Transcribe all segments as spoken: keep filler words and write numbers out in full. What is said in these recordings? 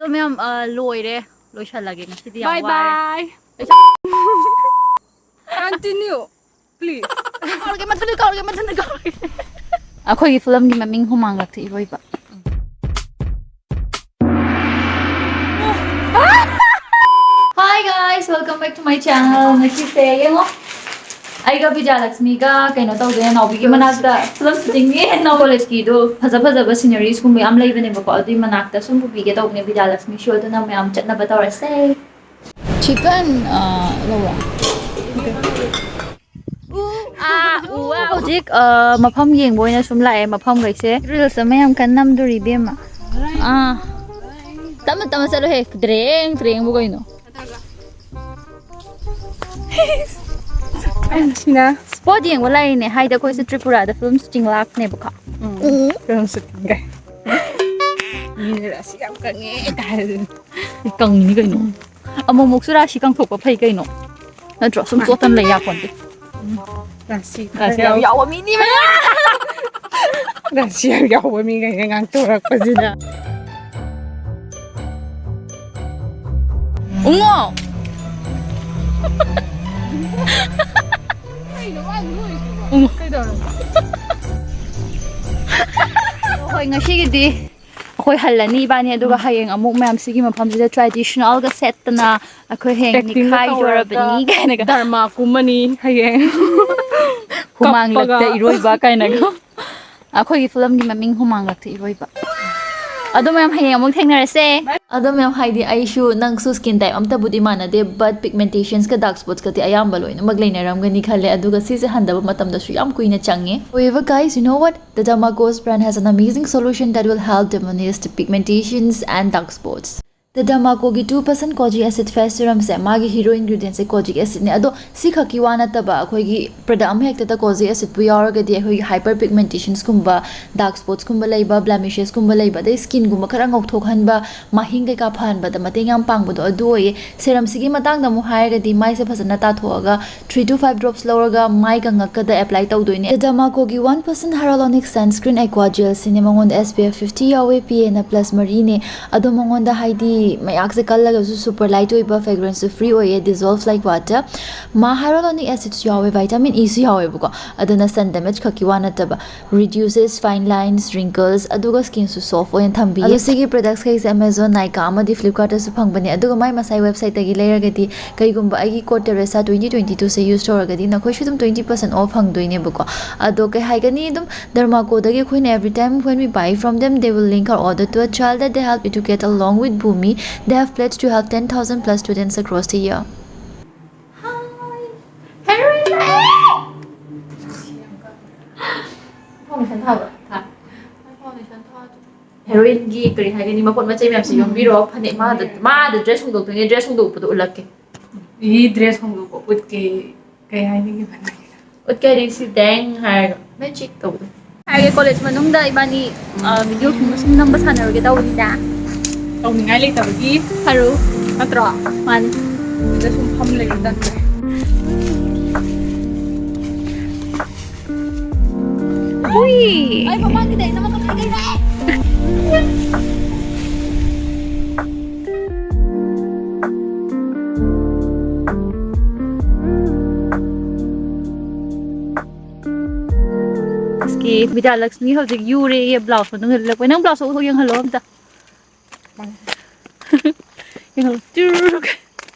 ꯑꯗꯣ ꯃꯌꯥꯝ, ꯑ, ꯂꯣꯏꯔꯦ꯫ ꯂꯣꯏꯁꯜꯂꯒꯦ ꯉꯁꯤꯗꯤ, ꯌꯥꯝ Bye ꯋꯥꯔꯦ꯫ Bye. Continue, please. ꯀꯧꯔꯒꯦ, ꯃꯊꯪꯗ ꯀꯧꯔꯒꯦ, ꯃꯊꯪꯗ ꯀꯧꯔꯒꯦ꯫ ꯑꯩꯈꯣꯏꯒꯤ ꯐꯤꯂꯝꯒꯤ ꯃꯃꯤꯡ ꯍꯨꯃꯥꯡ ꯂꯛꯇ ꯏꯔꯣꯏꯕ꯫ Hi guys, welcome back to my channel. ꯉꯁꯤꯁꯦ ꯌꯦꯡꯉꯣ, ꯑꯩꯒ ꯕꯤꯖꯌꯂꯛꯁꯃꯤꯒ ꯀꯩꯅꯣ ꯇꯧꯗꯣꯏꯅꯦ, ꯅꯥꯎꯕꯤꯒꯤ ꯃꯅꯥꯛꯇ ꯐꯤꯂꯝ ꯁꯨꯇꯤꯡꯒꯤ꯫ ꯀꯣꯂꯦꯖꯀꯤꯗꯣ ꯐꯖ ꯐꯖꯕ ꯁꯤꯅꯔꯤꯁꯀꯨꯝꯕ ꯌꯥꯝ ꯂꯩꯕꯅꯦꯕꯀꯣ, ꯑꯗꯨꯏ ꯃꯅꯥꯛꯇ ꯁꯨꯝ ꯄꯨꯕꯤꯒꯦ ꯇꯧꯕꯅꯦ ꯕꯤꯖꯌꯂꯛꯁꯃꯤꯁꯨ꯫ ꯑꯗꯨꯅ ꯃꯌꯥꯝ ꯆꯠꯅꯕ ꯇꯧꯔꯁꯦ꯫ ꯆꯤꯀꯟ ꯂꯧꯔꯣ꯫ ꯍꯧꯖꯤꯛ, ꯑ, ꯃꯐꯝ ꯌꯦꯡꯕ ꯑꯣꯏꯅ ꯁꯨꯝ ꯂꯥꯛꯑꯦ꯫ ꯃꯐꯝꯈꯩꯁꯦ reels ꯑꯃ ꯌꯥꯝ ꯀꯟꯅ ꯅꯝꯗꯣꯔꯤ ꯏꯕꯦꯝꯃ꯫ ꯑꯥ, ꯇꯞꯅ ꯇꯞꯅ ꯆꯠꯂꯨꯍꯦ꯫ ꯇ꯭ꯔꯦꯡ ꯇ꯭ꯔꯦꯡꯕꯨ ꯀꯩꯅꯣ꯫ ꯁꯤꯅ ꯁ꯭ꯄꯣꯠ ꯌꯦꯡꯕ ꯂꯥꯛꯏꯅꯦ ꯍꯥꯏꯗꯤ ꯑꯩꯈꯣꯏꯁꯦ ꯇ꯭ꯔꯤꯄꯨꯔꯥꯗ ꯐꯤꯂꯝ ꯁꯨꯇꯤꯡ ꯂꯥꯛꯄꯅꯦꯕꯀꯣ꯫ ꯎꯝ, ꯐꯤꯂꯝ ꯁꯨꯇꯤꯡꯒ꯫ ꯃꯤꯅ ꯔꯥꯁꯤ ꯌꯥꯝ ꯀꯪꯉꯦ ꯀꯥꯏ ꯍꯥꯏꯗꯣꯏꯅꯦ꯫ ꯀꯪꯉꯤꯅꯤ ꯀꯩꯅꯣ꯫ ꯑꯃꯨꯛꯃꯨꯛꯁꯨ ꯔꯥꯁꯤ ꯀꯪꯊꯣꯛꯄ ꯐꯩ ꯀꯩꯅꯣ꯫ ꯅꯠꯇ꯭ꯔꯣ? ꯁꯨꯝ ꯆꯣꯠꯇꯅ ꯂꯩ ꯌꯥꯄꯣꯟꯇꯦ꯫ ꯔꯥꯁꯤ ꯔꯥꯁꯤ ꯌꯥꯝ ꯌꯥꯎꯕ ꯃꯤꯅꯤ ꯃꯌꯥꯝ꯫ ꯔꯥꯁꯤ ꯌꯥꯝ ꯌꯥꯎꯕ ꯃꯤꯈꯩꯅ ꯉꯥꯡꯊꯣꯔꯛꯄꯁꯤꯗ꯫ ꯎꯉꯣ꯫ ꯎꯉꯣ꯫ ꯍꯣꯏ, ꯉꯁꯤꯒꯤꯗꯤ ꯑꯩꯈꯣꯏ ꯍꯜꯂꯅꯤ ꯏꯕꯥꯅꯤ, ꯑꯗꯨꯒ ꯍꯌꯦꯡ ꯑꯃꯨꯛ ꯃꯌꯥꯝ ꯁꯤꯒꯤ ꯃꯐꯝꯁꯤꯗ traditionalꯒ ꯁꯦꯠꯇꯅ ꯑꯩꯈꯣꯏ ꯍꯌꯦꯡ Actingꯒ ꯅꯤꯈꯥꯏꯗꯧꯔꯕꯅꯤ ꯇꯧꯔꯒ ꯀꯥꯏꯅꯒ꯫ ꯗ꯭ꯔꯃꯥ ꯀꯨꯝꯃꯅꯤ ꯍꯌꯦꯡ꯫ ꯍꯨꯃꯥꯡ ꯀꯞꯄꯒ꯫ ꯂꯛꯇ ꯏꯔꯣꯏꯕ ꯀꯥꯏꯅꯒ꯫ ꯑꯩꯈꯣꯏꯒꯤ ꯐꯤꯂꯝꯒꯤ ꯃꯃꯤꯡ ꯍꯨꯃꯥꯡ ꯂꯛꯇ ꯏꯔꯣꯏꯕ꯫ ꯑꯗꯣ ꯃꯌꯥꯝ ꯍꯌꯦꯡ ꯑꯃꯨꯛ ꯊꯦꯡꯅꯔꯁꯦ꯫ ꯑꯗꯣ ꯃꯌꯥꯝ ꯍꯥꯏꯗꯤ ꯑꯩꯁꯨ ꯅꯪꯁꯨ skin type ꯑꯝꯇꯕꯨꯗꯤ ꯃꯥꯟꯅꯗꯦ, but pigmentations ꯀ dark spots ꯀꯗꯤ ꯑꯌꯥꯝꯕ ꯂꯣꯏꯅꯃꯛ ꯂꯩꯅꯔꯝꯒꯅꯤ ꯈꯜꯂꯦ, ꯑꯗꯨꯒ ꯁꯤꯁꯦ ꯍꯟꯗꯕ ꯃꯇꯝꯗꯁꯨ ꯌꯥꯝ ꯀꯨꯏꯅ ꯆꯪꯉꯦ꯫ However, guys, you know what? The Dermacos brand has an amazing solution that will help diminish the pigmentations and dark spots. Dermacoꯒꯤ two percent Kojic Acid Face Serumꯁꯦ, ꯃꯥꯒꯤ hero ingredientꯁꯦ Kojic Acidꯅꯦ꯫ ꯑꯗꯣ ꯁꯤꯈꯛꯀꯤ ꯋꯥ ꯅꯠꯇꯕ, ꯑꯩꯈꯣꯏꯒꯤ product ꯑꯃ ꯍꯦꯛꯇꯗ Kojic Acidꯄꯨ ꯌꯥꯎꯔꯒꯗꯤ ꯑꯩꯈꯣꯏꯒꯤ hyper pigmentationꯁꯀꯨꯝꯕ, dark spotsꯀꯨꯝꯕ ꯂꯩꯕ, blemishesꯀꯨꯝꯕ ꯂꯩꯕ, ꯑꯗꯩ skinꯒꯨꯝꯕ ꯈꯔ ꯉꯧꯊꯣꯛꯍꯟꯕ, ꯃꯍꯤꯡ ꯀꯩꯀꯥ ꯐꯍꯟꯕꯗ ꯃꯇꯦꯡ ꯌꯥꯝ ꯄꯥꯡꯕꯗꯣ ꯑꯗꯨ ꯑꯣꯏꯌꯦ꯫ Serumꯁꯤꯒꯤ ꯃꯇꯥꯡꯗ ꯑꯃꯨꯛ ꯍꯥꯏꯔꯒꯗꯤ, ꯃꯥꯏꯁꯦ ꯐꯖꯅ ꯇꯥꯊꯣꯛꯑꯒ three to five drops ꯂꯧꯔꯒ ꯃꯥꯏ ꯀꯪꯉꯛꯀꯗ apply ꯇꯧꯗꯣꯏꯅꯦ꯫ Dermacoꯒꯤ one percent Hyaluronic Sunscreen Aqua Gelꯁꯤꯅꯦ꯫ ꯃꯉꯣꯟꯗ S P F fifty ꯌꯥꯎꯋꯦ, P Aꯅ plus ꯃꯔꯤꯅꯦ꯫ ꯑꯗꯣ ꯃꯉꯣꯟꯗ ꯍꯥꯏꯗꯤ ꯃꯌꯥꯛꯁꯦ ꯀꯜꯂꯒꯁꯨ super light ꯑꯣꯏꯕ, fragranceꯁꯨ free ꯑꯣꯏꯌꯦ, dissolve like water꯫ ꯃꯥ hyaluronic acidꯁꯨ ꯌꯥꯎꯋꯦ, vitamin Eꯁꯨ ꯌꯥꯎꯋꯦꯕꯀꯣ꯫ ꯑꯗꯨꯅ sun damage ꯈꯛꯀꯤ ꯋꯥ ꯅꯠꯇꯕ, reduces fine lines, wrinkles, ꯑꯗꯨꯒ skinꯁꯨ soft ꯑꯣꯏꯅ ꯊꯝꯕꯤ꯫ ꯑꯗꯣ ꯁꯤꯒꯤ productsꯈꯩꯁꯦ Amazon, Nykaa ꯑꯃꯗꯤ Flipkartꯇꯁꯨ ꯐꯪꯕꯅꯦ꯫ ꯑꯗꯨꯒ ꯃꯥꯏ ꯃꯁꯥꯏ websiteꯇꯒꯤ ꯂꯩꯔꯒꯗꯤ, ꯀꯩꯒꯨꯝꯕ ꯑꯩꯒꯤ code Teresa twenty twenty twoꯁꯦ use ꯇꯧꯔꯒꯗꯤ, ꯅꯈꯣꯏꯁꯨ ꯑꯗꯨꯝ twenty percent off ꯐꯪꯗꯣꯏꯅꯦꯕꯀꯣ꯫ ꯑꯗꯣ ꯀꯩ ꯍꯥꯏꯒꯅꯤ, ꯑꯗꯨꯝ Dermacoꯗꯒꯤ ꯑꯩꯈꯣꯏꯅ every time when we buy from them, they will link our order to a child that they help educate along with Bhumi. They have pledged to help ten thousand plus students across the year. Hi! Heroine ꯂꯥꯛꯑꯦ! Foundation ꯊꯥꯕ꯭ꯔꯥ? ꯊꯥ꯫ Foundation ꯊꯥꯗ꯭ꯔꯤ꯫ Heroineꯒꯤ ꯀꯔꯤ ꯍꯥꯏꯒꯅꯤ, ꯃꯄꯣꯠ ꯃꯆꯩ ꯃꯌꯥꯝꯁꯦ ꯌꯣꯝꯕꯤꯔꯣ꯫ ꯐꯅꯦꯛ ꯃꯥꯗ, ꯃꯥꯗ dress ꯍꯣꯡꯗꯣꯛꯇꯣꯏꯅꯦ, dress ꯍꯣꯡꯗꯣꯛꯄꯗꯣ ꯎꯠꯂꯛꯀꯦ꯫ E dress ꯍꯣꯡꯗꯣꯛꯄ ꯎꯠꯀꯦ꯫ ꯀꯩ ꯍꯥꯏꯅꯤꯡꯉꯤ ꯐꯅꯦꯛ? ꯎꯠꯀꯦ ꯍꯥꯏꯗꯤ ꯁꯤ ꯗꯦꯡ ꯍꯥꯏꯔꯒ magic ꯇꯧꯕꯗꯣ꯫ ꯍꯥꯏꯒꯦ, college ꯃꯅꯨꯡꯗ ꯏꯕꯥꯅꯤ, ꯑ, video ꯁꯨꯝ, ꯁꯨꯝ ꯅꯝꯕ ꯁꯥꯟꯅꯔꯨꯒꯦ ꯇꯧꯕꯅꯤꯗ꯫ ꯇꯧꯅꯤꯡꯉꯥꯏ ꯂꯩꯇꯕꯒꯤ꯫ ꯐꯔꯨ꯫ ꯅꯠꯇ꯭ꯔꯣ? ꯃꯥꯅꯤ꯫ ꯁꯤꯗ ꯁꯨꯝ ꯐꯝ ꯂꯩꯕ ꯇꯟꯗ꯭ꯔꯦ꯫ ꯍꯨꯏ! ꯑꯩ ꯃꯃꯥꯡꯒꯤꯗ ꯑꯩꯅ ꯃꯈꯜ ꯍꯥꯏꯒꯦ꯫ ꯑꯁꯀꯤ ꯕꯤꯗ꯭ꯌꯥꯂꯛꯁꯃꯤ ꯍꯧꯖꯤꯛ ꯌꯨꯔꯦꯌꯦ, blouse ꯃꯅꯨꯡꯗ ꯂꯤꯠꯂꯛꯄ꯫ ꯅꯪ blouse ꯂꯧꯊꯣꯛ ꯌꯦꯡꯍꯜꯂꯣ ꯑꯝꯇ꯫ ꯌꯦꯡꯍꯜꯂꯣ꯫ ꯇꯨꯔꯨꯔꯨꯔꯨ꯫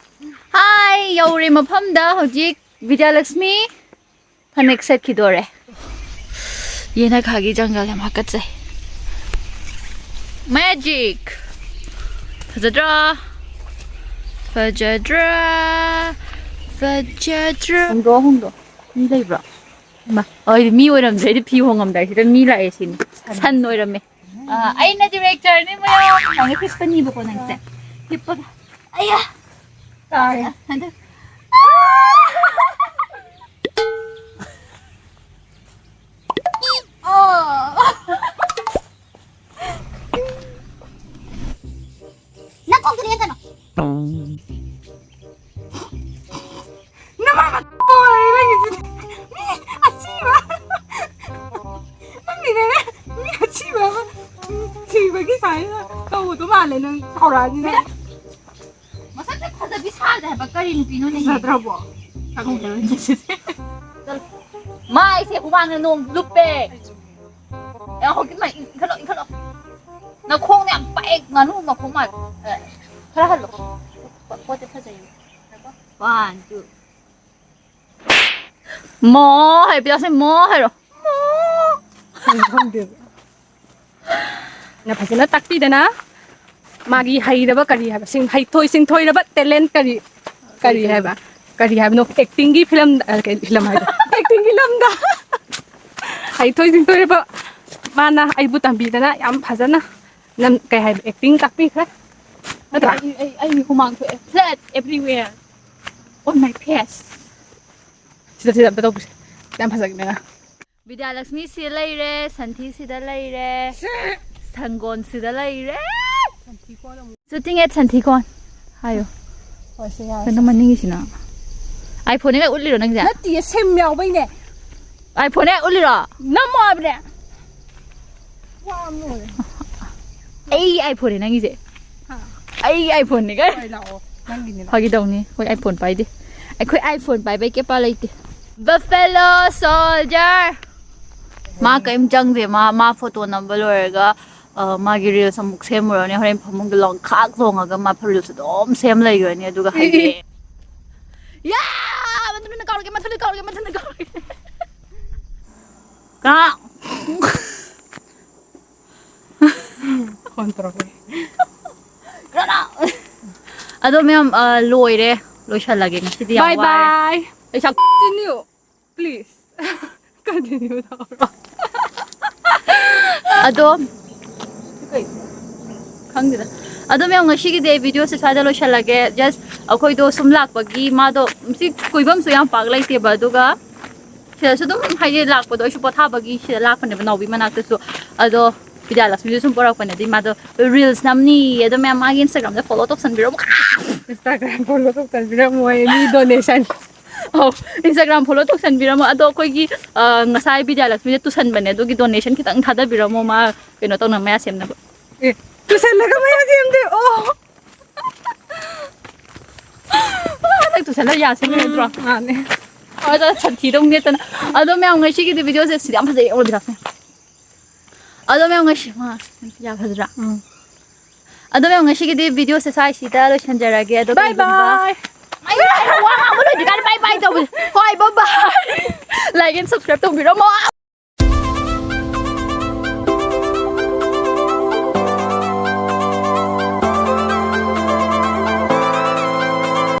ꯍꯥꯏ, ꯌꯧꯔꯦ ꯃꯐꯝꯗ ꯍꯧꯖꯤꯛ꯫ ꯕꯤꯗ꯭ꯌꯥꯂꯛꯁꯃꯤ ꯐꯅꯦꯛ ꯁꯦꯠꯈꯤꯗꯣꯔꯦ꯫ ꯌꯦꯅꯈꯥꯒꯤ ꯖꯪꯒꯜ ꯌꯥꯝ ꯍꯥꯀꯠꯆꯩ꯫ Magic! ꯐꯖꯗ꯭ꯔꯥ? ꯐꯖꯗ꯭ꯔꯥ? ꯐꯖꯗ꯭ꯔꯥ? ꯍꯣꯡꯗꯣꯛ, ꯍꯣꯡꯗꯣꯛ꯫ ꯃꯤ ꯂꯩꯕ꯭ꯔꯣ? ꯏꯃꯥ, ꯑꯩꯗꯤ ꯃꯤ ꯑꯣꯏꯔꯝꯗ꯭ꯔꯦ, ꯑꯩꯗꯤ ꯐꯤ ꯍꯣꯡꯉꯝꯗꯥꯏꯁꯤꯗ ꯃꯤ ꯂꯥꯛꯑꯦ ꯁꯤꯅꯤ꯫ ꯁꯟ ꯑꯣꯏꯔꯝꯃꯦ꯫ ꯑ, ꯑꯩꯅ directorꯅꯦ ꯃꯌꯥꯝ꯫ ꯁꯨꯃꯥꯏꯅ ꯈꯤꯁꯄꯅꯤꯕꯀꯣ ꯅꯪꯁꯦ꯫ ꯍꯤꯞꯄꯒ꯫ ꯑꯌꯥ! ꯇꯥꯔꯦ꯫ ꯍꯟꯗꯛ꯫ ꯑꯣ! ꯅꯪ ꯀꯣꯛꯇꯨꯗ ꯌꯦꯡꯀꯅꯨ꯫ ꯅꯃꯥ ꯃꯇꯣꯏ ꯅꯪꯒꯤꯁꯤꯗꯤ꯫ ꯃꯤ ꯑꯁꯤꯕ꯫ ꯅꯪꯒꯤꯅꯦ꯫ ꯃꯤ ꯑꯁꯤꯕ ꯑꯃ ꯁꯤꯕꯒꯤ ꯁꯨꯃꯥꯏꯅ ꯇꯧꯕꯗꯣ ꯃꯥꯜꯂꯦ ꯅꯪ ꯁꯥꯎꯔꯛꯑꯅꯤ ꯅꯪ꯫ ꯃꯁꯛꯁꯦ ꯐꯖꯕꯤ ꯁꯥꯗꯦ ꯍꯥꯏꯕ ꯀꯔꯤ ꯅꯨꯄꯤꯅꯣꯅꯦ? ꯐꯖꯗ꯭ꯔꯕꯣ? ꯆꯠꯂꯣ꯫ ꯃꯥꯏꯁꯦ ꯍꯨꯃꯥꯡꯅ ꯅꯣꯡ ꯂꯨꯞꯄꯦ꯫ ꯑꯦ, ꯍꯧꯖꯤꯛ ꯃꯥ ꯏꯟꯈꯠꯂꯣ, ꯏꯟꯈꯠꯂꯣ꯫ ꯅꯈꯣꯡꯅ ꯌꯥꯝ ꯄꯥꯛꯑꯦ, ꯉꯥꯅꯨ ꯃꯈꯣꯡ ꯃꯥꯜꯂꯦ꯫ ꯑꯦ, ꯈꯔ ꯍꯜꯂꯣ꯫ ꯄꯣꯠꯁꯦ ꯐꯖꯩꯌꯦ꯫ One, two. ꯃꯣ ꯍꯥꯏ, ꯄꯤꯌꯥꯁꯦ ꯃꯣ ꯍꯥꯏꯔꯣ꯫ ꯃꯣ꯫ ꯀꯩꯅꯣ ꯈꯪꯗꯦꯕ꯫ ꯅ ꯐꯖꯅ ꯇꯥꯛꯄꯤꯗꯅ ꯃꯥꯒꯤ ꯍꯩꯔꯕ ꯀꯔꯤ ꯍꯥꯏꯕ, ꯁꯤꯡ-, ꯍꯩꯊꯣꯏ ꯁꯤꯡꯊꯣꯏꯔꯕ talent ꯀꯔꯤ, ꯀꯔꯤ ꯍꯥꯏꯕ, ꯀꯔꯤ ꯍꯥꯏꯕꯅꯣ? Acting ꯒꯤ ꯐꯤꯂꯝꯗ, ꯑ, ꯀꯩ ꯐꯤꯂꯝ ꯍꯥꯏꯕ? Acting ꯒꯤ ꯂꯝꯗ ꯍꯩꯊꯣꯏ ꯁꯤꯡꯊꯣꯏꯔꯕ ꯃꯥꯅ ꯑꯩꯕꯨ ꯇꯝꯕꯤꯗꯅ ꯌꯥꯝ ꯐꯖꯅ ꯅꯝ-, ꯀꯩ ꯍꯥꯏꯕ, acting ꯇꯥꯛꯄꯤꯈ꯭ꯔꯦ꯫ ꯅꯠꯇ꯭ꯔꯥ? ꯑꯩ, ꯑꯩ, ꯑꯩ ꯍꯨꯃꯥꯡ ꯊꯣꯛꯑꯦ꯫ Blood everywhere on my face. ꯁꯤꯗ, ꯁꯤꯗ ꯑꯝꯇ ꯇꯧꯕꯤꯁꯦ꯫ ꯌꯥꯝ ꯐꯖꯒꯅꯦ꯫ ꯕꯤꯗ꯭ꯌꯥꯂꯛꯁꯃꯤ ꯁꯤꯗ ꯂꯩꯔꯦ, ꯁꯟꯊꯤ ꯁꯤꯗ ꯂꯩꯔꯦ, ꯁꯪꯒꯣꯟ ꯁꯤꯗ ꯂꯩꯔꯦ꯫ Shooting at ꯁꯟꯊꯤꯀꯣꯟ ꯍꯥꯏꯌꯣ꯫ ꯍꯣꯏ, ꯁꯤ ꯌꯥꯔꯦ, ꯀꯩꯅꯣ ꯁꯤ꯫ ꯃꯅꯤꯡꯒꯤꯁꯤꯅ? iPhone ꯅꯦ ꯎꯠꯂꯤꯔꯣ ꯅꯪꯁꯦ? ꯅꯠꯇꯤꯌꯦ, ꯁꯤꯝ ꯌꯥꯎꯕꯩꯅꯦ꯫ iPhone ꯅꯦ ꯎꯠꯂꯤꯔꯣ? ꯅꯝꯃꯣ ꯍꯥꯏꯕꯅꯦ꯫ ꯋꯥ ꯑꯃ ꯂꯣꯏꯔꯦ꯫ ꯑꯩ iPhone ꯅꯦ ꯅꯪꯒꯤꯁꯦ꯫ ꯍꯥ? ꯑꯩ iPhone ꯅꯦ ꯀꯥꯏ꯫ ꯍꯣꯏ, ꯂꯥꯛꯑꯣ꯫ ꯅꯪꯒꯤꯅꯦ, ꯂꯥꯛꯑꯣ꯫ ꯐꯥꯒꯤ ꯇꯧꯅꯤ꯫ ꯑꯩꯈꯣꯏ iPhone ꯄꯥꯏꯗꯦ꯫ ꯑꯩꯈꯣꯏ iPhone ꯄꯥꯏꯕꯩ ꯀꯦꯄꯥ ꯂꯩꯇꯦ꯫ Buffalo Soldier꯫ ꯃꯥ ꯀꯔꯤꯝ ꯆꯪꯗꯦ꯫ ꯃꯥ, ꯃꯥ photo ꯅꯝꯕ ꯂꯣꯏꯔꯒ, ꯑ, ꯃꯥꯒꯤ reels ꯑꯃꯨꯛ ꯁꯦꯝꯃꯨꯔꯅꯤ꯫ ꯍꯣꯔꯦꯟ ꯐꯃꯨꯡꯗ ꯂꯣꯡꯈꯥꯛ ꯂꯣꯡꯉꯒ ꯃꯥ reels ꯑꯗꯨꯝ ꯁꯦꯝ ꯂꯩꯈ꯭ꯔꯅꯤ꯫ ꯑꯗꯨꯒ ꯍꯌꯦꯡ ꯌꯥ! ꯃꯊꯟꯗ ꯀꯥꯎꯔꯒꯦ, ꯃꯊꯟꯗ ꯀꯥꯎꯔꯒꯦ, ꯃꯊꯟꯗ ꯀꯥꯎꯔꯒꯦ꯫ ꯀꯅꯥ? Phone ꯇꯧꯔꯛꯀꯦ꯫ ꯀꯅꯥ? ꯑꯗꯣ ꯃꯌꯥꯝ, ꯑ, ꯂꯣꯏꯔꯦ꯫ ꯂꯣꯏꯁꯜꯂꯒꯦ ꯉꯁꯤꯗꯤ꯫ ꯌꯥꯝ ꯕꯥꯏ ꯋꯥꯔꯦ꯫ ꯕꯥꯏ꯫ ꯑꯩ ꯁꯛ continue, please꯫ Continue ꯇꯧꯔꯣ꯫ ꯑꯗꯣ, ꯀꯩ? ꯈꯪꯗꯦꯗ꯫ ꯑꯗꯣ ꯃꯌꯥꯝ, ꯉꯁꯤꯒꯤꯗꯤ ꯑꯩ videoꯁꯦ ꯁ꯭ꯋꯥꯏꯗ ꯂꯣꯏꯁꯤꯜꯂꯒꯦ꯫ Just ꯑꯩꯈꯣꯏꯗꯣ ꯁꯨꯝ ꯂꯥꯛꯄꯒꯤ, ꯃꯥꯗꯣ ꯁꯤ ꯀꯣꯏꯐꯝꯁꯨ ꯌꯥꯝ ꯄꯥꯛ ꯂꯩꯇꯦꯕ, ꯑꯗꯨꯒ ꯁꯤꯗꯁꯨ ꯑꯗꯨꯝ ꯍꯥꯏꯗꯤ ꯂꯥꯛꯄꯗꯣ ꯑꯩꯁꯨ ꯄꯣꯊꯥꯕꯒꯤ ꯁꯤꯗ ꯂꯥꯛꯄꯅꯦꯕ, ꯅꯥꯎꯕꯤ ꯃꯅꯥꯛꯇꯁꯨ꯫ ꯑꯗꯣ ꯕꯤꯗ꯭ꯌꯥꯂꯛꯁꯃꯤꯁꯨ ꯁꯨꯝ ꯄꯣꯔꯛꯄꯅꯦ, ꯑꯗꯨꯏ ꯃꯥꯗꯣ reels ꯅꯝꯅꯤ, ꯑꯗꯣ ꯃꯌꯥꯝ ꯃꯥꯒꯤ Instagramꯗ follow ꯇꯧꯁꯟꯕꯤꯔꯝꯃꯨ꯫ Instagram follow ꯇꯧꯁꯟꯕꯤꯔꯝꯃꯣ, ꯑꯩ ꯃꯤ donation꯫ ꯑꯧ, Instagram follow ꯇꯧꯁꯟꯕꯤꯔꯝꯃꯣ꯫ ꯑꯗꯣ ꯑꯩꯈꯣꯏꯒꯤ, ꯑ, ꯉꯁꯥꯏ ꯕꯤꯗ꯭ꯌꯥꯂꯛꯁꯃꯤꯗ ꯇꯨꯁꯟꯕꯅꯦ, ꯑꯗꯨꯒꯤ donation ꯈꯤꯇꯪ ꯊꯥꯗꯕꯤꯔꯝꯃꯣ, ꯃꯥ ꯀꯩꯅꯣ ꯇꯧꯅ, ꯃꯌꯥ ꯁꯦꯝꯅꯕ꯫ ꯑꯦ, ꯇꯨꯁꯜꯂꯒ ꯃꯌꯥ ꯁꯦꯝꯗꯣꯏ? ꯑꯣ! ꯅꯪ ꯇꯨꯁꯜꯂ ꯌꯥ ꯁꯦꯝꯕ ꯅꯠꯇ꯭ꯔꯣ? ꯎꯝ, ꯃꯥꯅꯦ꯫ ꯑꯗ ꯁꯟꯊꯤꯗꯧ ꯅꯦꯠꯇꯅ꯫ ꯑꯗꯣ ꯃꯌꯥꯝ, ꯉꯁꯤꯒꯤꯗꯤ videoꯁꯦ ꯁꯤꯗ ꯌꯥꯝ ꯐꯖꯩ, ꯌꯦꯡꯉꯣ ꯕꯤꯗ꯭ꯌꯥꯂꯛꯁꯃꯤ꯫ ꯑꯗꯣ ꯃꯌꯥꯝ, ꯉꯁꯤ ꯃꯥ ꯌꯥ ꯐꯖꯗ꯭ꯔꯥ? ꯎꯝ꯫ ꯑꯗꯣ ꯃꯌꯥꯝ, ꯉꯁꯤꯒꯤꯗꯤ videoꯁꯦ ꯁ꯭ꯋꯥꯏꯁꯤꯗ ꯂꯣꯏꯁꯤꯟꯖꯔꯒꯦ꯫ ꯑꯗꯣ bye ꯀꯔꯤꯒꯨꯝꯕ bye꯫ Bye bye꯫ ꯋꯥ ꯉꯥꯡꯕ ꯂꯣꯏꯗ꯭ꯔꯤꯀꯥꯟꯗ bye bye ꯇꯧꯕꯁꯦ꯫ ꯍꯣꯏ, bye bye꯫ Like and subscribe ꯇꯧꯕꯤꯔꯝꯃꯣ꯫